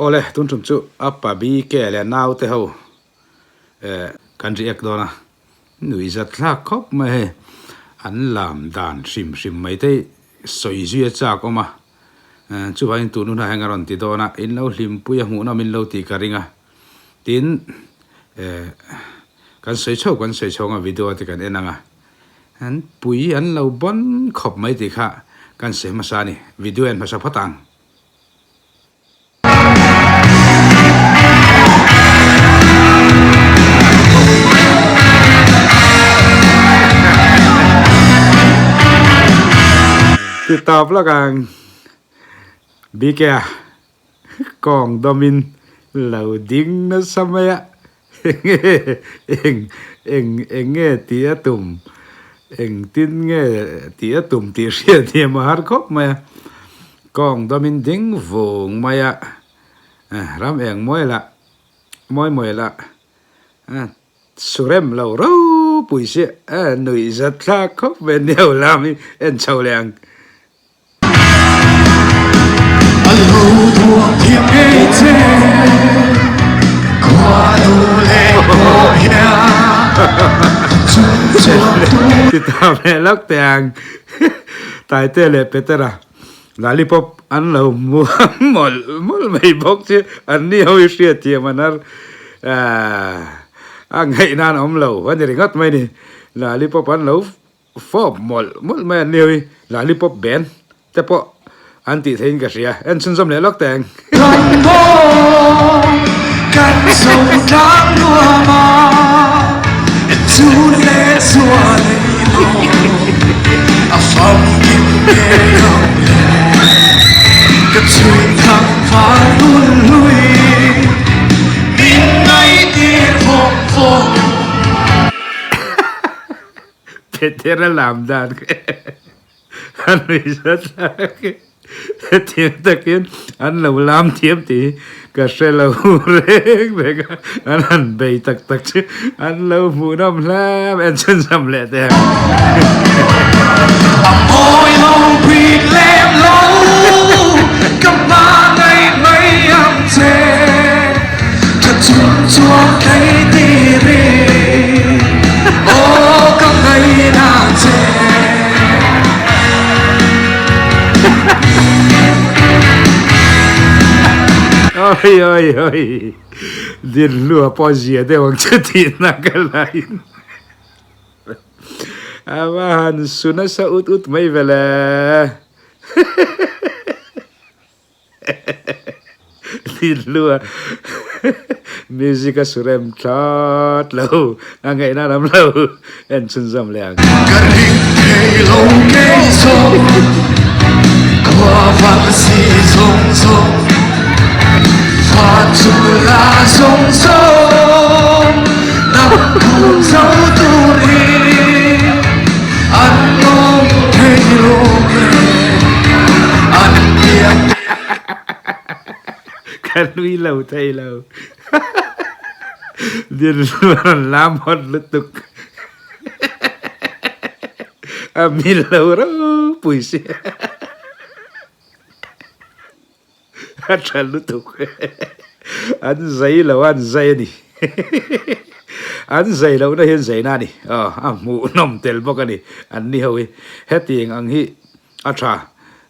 Awle, tun tum chu Apa BK leh naute ho eh kan react dawn a, nuihzat thlak khawp mai hei, an lam dan hrim hrim mai te hi sawi zui a chak awm a, chuvangin tun hunah hian ka rawn ti dawn a, in lo hlimpui a hmuhnawm in lo tih ka ring a, tin eh kan sawi chho kan sawi chho ang a video te kan en ang a, an pui an lo bawn khawp mai tih kha kan sawi hmasa a ni, video en hmasa phawt ang. Ti tawp lawk ang BK a kawng dawmin lo ding nasa mai a enge eng eng eng nge tih a tum engtin nge tih a tum tih hriat hi a har khawp mai a. Kawng dawmin ding vung mai a, ram eng mawi lah, mawi mawi lah, surem lo ropui si, nuih zat thlak khawp mai nia lam hi en chho leh ang. A lo thuam thiam ngei che, khua duh leh pawh hian chung chuang tur. Ti ta ve lawk teh ang, Taite leh Petera. Lollipop an lo hmu mawlh mawlh mai bawk chu an ni ho hi hriat thiam an har a ngaih nan awm lo a ni ringawt mai ni. Lollipop an lo fawp mawlh mawlh mai an ni ho hi lollipop ben te pawh an tih theihin ka hria. En chhunzawm leh lawk teh ang. Kan maw kan zo tlang nuam a, chun leh zual ei lo a famkim ngei ang le. Ka chhui thang far hun hlui min ngaihtir vawng vawng. Petera lam dan a nui zat hlak e. Hetiang takin an lo lam thiam tih hi ka hre lo reng reng a, an han bei tak tak chu an lo hmuh nawm hle mai, an chhunzawm leh teh ang. A mawi lo bik lem lo, ka hmangaih mai ang che, ka chung chuan thei tirin, aw ka ngaihna che. Oi oi oi Dinhlua pawh zia deuh ang che tihna ka lain a va han su nasa ut ut mai vele. Dinhlua music a su rem thlawt lo a ngaihna lam lo en chhunzawm leh ang. Ka ring thei lo ngei zawng khua vang si zawng zawng van chu la zawng zawng nang khum zo turin an awm thei lo nge an pian Ka nui lo thei lo. Dinhlu a rawn lam hawt lutuk. A mil lo ropui si. A tha lutuk. An zai lo a, an zai a ni. An zai lohna hian zaina a ni. Aw, a hmuhnawm tel bawk a ni. An ni ho hi. Hetiang ang hi A tha.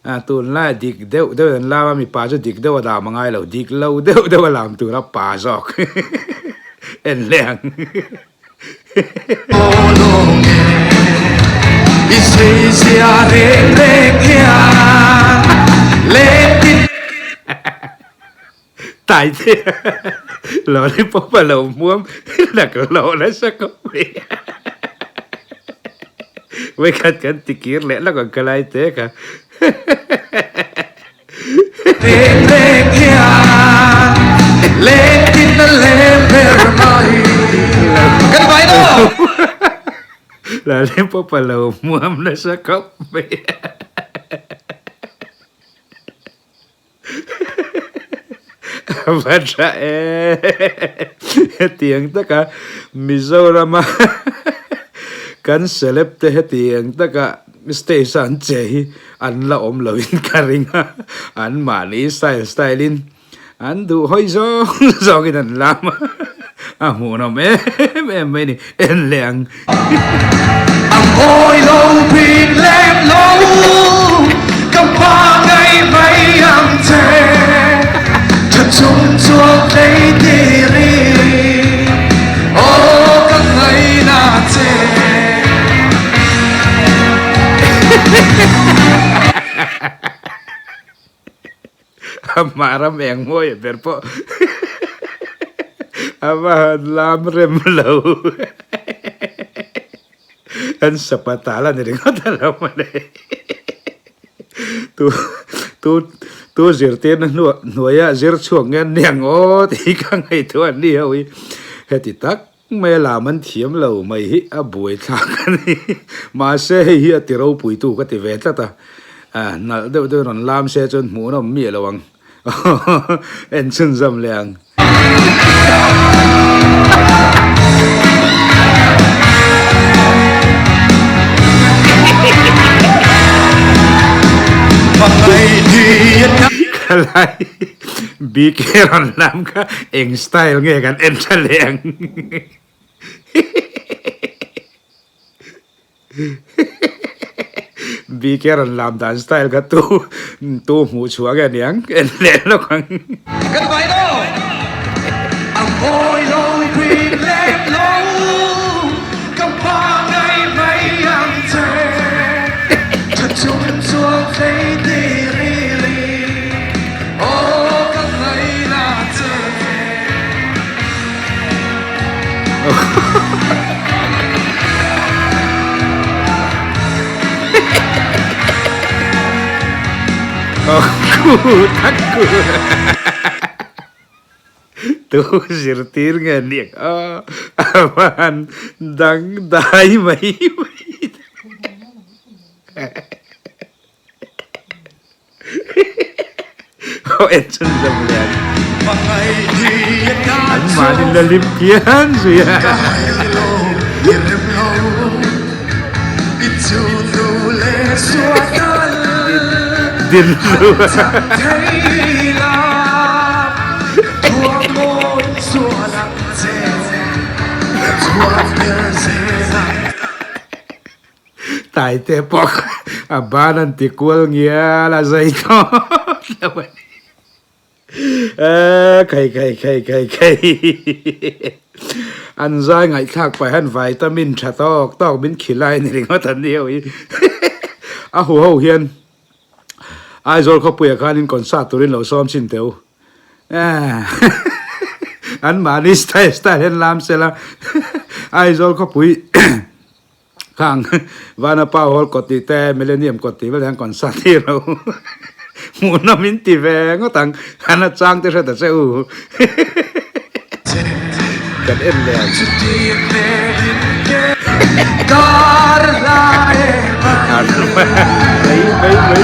Tunlai dik deuh deuh an lam a, mipa chu dik deuh a lam a ngai lo, dik lo deuh deuh a lam tur a pa zawk en hle ang. Taite lollipop a lo hmuam lak loh nasa khawp mai. Vawikhat kan ti kir leh lawk ang ka lai te kha. Lollipop a lo hmuam nasa khawp mai. Va tha e hetiang taka Mizorama kan celeb te hetiang taka stage a an che hi an la awm lo in ka ring a an mahni style style in. An duh hawi zawng zawngin an lam a, a hmuhnawm em em mai ni, en leh ang. A ngawi lo bik lem lo, ka hma ngei mai ang che, tha chung chuan tlei tir i, aw ka ngaina che. Amah ram eng mawi ber pawh a va han lam rem lo. An sapa tal a ni ringawt a lo mawle. Tu tu tu zirtirna hnuaia zir chhuak nge an ni ang aw tih ka ngaihtuah an ni ho hi. Heti tak mai a lam an thiam lo mai hi a buaithlak a ni. Mahse hei hi a ti ropuitu ka ti ve tlat a, nalh deuh deuhin rawn lam se chuan hmuhnawm miah lo ang. En chhunzawm leh ang. Khalai BK rawn lam kha eng style nge kan en tha leh ang. BK rawn lam dan style kha tu tu hmuh chhuah nge niang en leh lawk ang. Kan vai lo a ngawi lo bik lem lo ka hma ngai mai ang che tha chung chuan tlei tir i ri aw ka ngaina che. Tu zirtir nge nih a a van dang dai mai mai. Aw en chun zam lian. An mahni la lim phian zui a. Din lu. Taite pawh a ban an ti kual ngial a zai tawp lo a ni. Eee khai khai khai khai khai an zai ngaihthlak pah hian vitamin tha tawk tawk min khilai ni ringawt an ni ho hi a hu ho hian Aizawl khawpuiah khanin concert turin lo sawm chin teh u. An mahni style style hian lam sela Aizawl khawpui Khang Vanapa Hall kawt tih te, Millennium kawt tih vel hian concert hi lo hmuhnawm in ti ve ngawt ang, an a chang te hre ta che u. Kan en leh ang. Mai mai mai.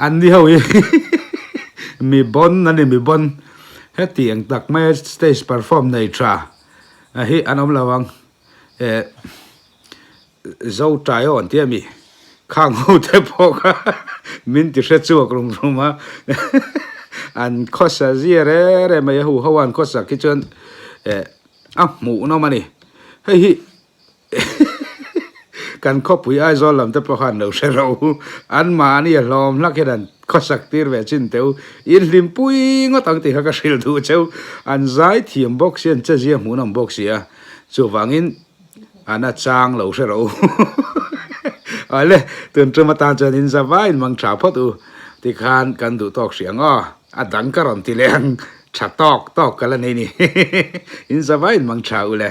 An ni ho hi mi bon a ni mi bon heti ang tak mai stage perform nei tha hi an awm lo ang eh Zo tai aw an ti a mi? Khang ho te pawh kha min ti hre chhuak rum rum a, an khawsa zia re re mai a, hu ho an khawsak hi chuan eh a hmuhnawm a ni. Hei hi kan khawpui Aizawl lam te pawh khan lo hre ro u, anmahni a hlawm hlak hian an khawsak tir ve chin teh u, inhlimpui ngawt ang tih kha ka hrilh duh cheu, an zai thiam bawk si, an che zia hmuhnawm bawk si a, chuvangin A na chang lo hre ro. Awle, tun tum atan chuan in za vaiin mang tha phawt u. Tikhan kan duh tawk hri ang aw. A dang ka rawn ti leh ang. Tha tawk tawk ka la nei ni. In za vaiin mang tha u le.